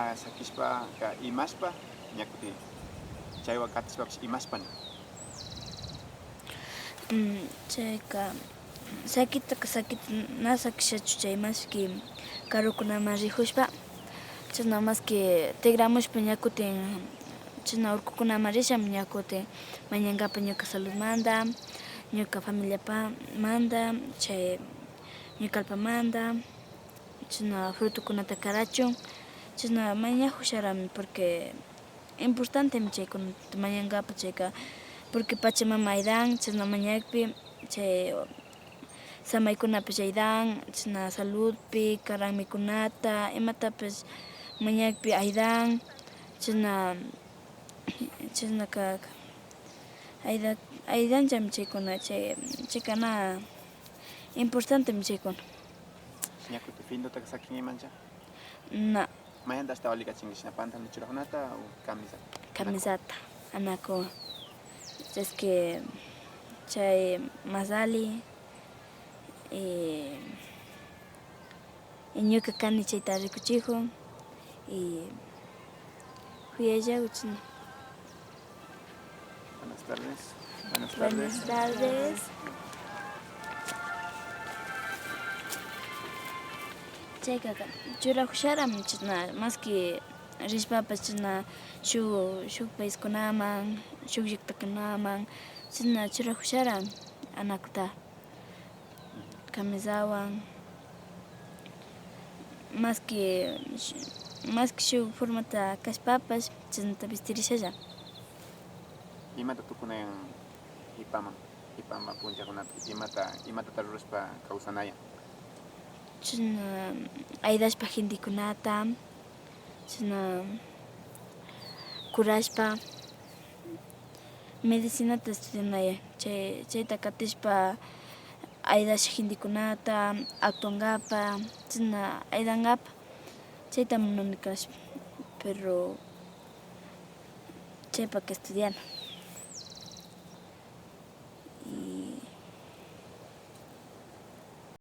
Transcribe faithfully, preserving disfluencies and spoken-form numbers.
Sakishpaka imashpa, ña kutin chaywan katishpapish imashpa nin. Mm, chayka sakitaka sakita na sakishachu, chay maski karukunaman rikushpa, chashna maski tikramushpa ña kutin chashna urkukunaman rishami ña kutin mañankapak ñuka saludmanta, ñuka familiapamanta, chay ñuka allpamanta, chashna frutokunata karachun, chashna mañakusharami, porque importantemi chaykunata mañankapak chayka, porque pachamama aydan chashna mañakpi, chay samaykunapish aydan, chashna saludpi, karan mikunata, imatapish mañakpi aydan, chashna, chashnaka ayda, aydanllami chaykuna, chay, chayka na importantemi chaykuna. Ña kutin findotaka sakin imanlla? Na. Mayanta ashtawan allichin, shina pantalon churakunata o camisata? Camisata, anaku. Es que chay más alli, y, y ñuka kani chayta rikuchikun, y kuyaylla uchin. Buenas tardes. Buenas tardes. Chayka churakusharami chashna, maski rishpapash chashna shuk, shuk paiskunaman, shuk llaktakunaman, chashna churakusharami anakuta, camisawan, maski, maski shuk formata kashpapash, chashnata vistirishalla. Imata tukunayan hipaman, hipaman punchakunapi, imata, imatata rurashpa kawsanayan? Chashna aydashpa gentekunata, chashna kurashpa medicinata estudianayan, chay, chayta katishpa aydasha gentekunata actuankapak, chashna aydankapak, chayta munani kashpa, pero chaypaka estudiana.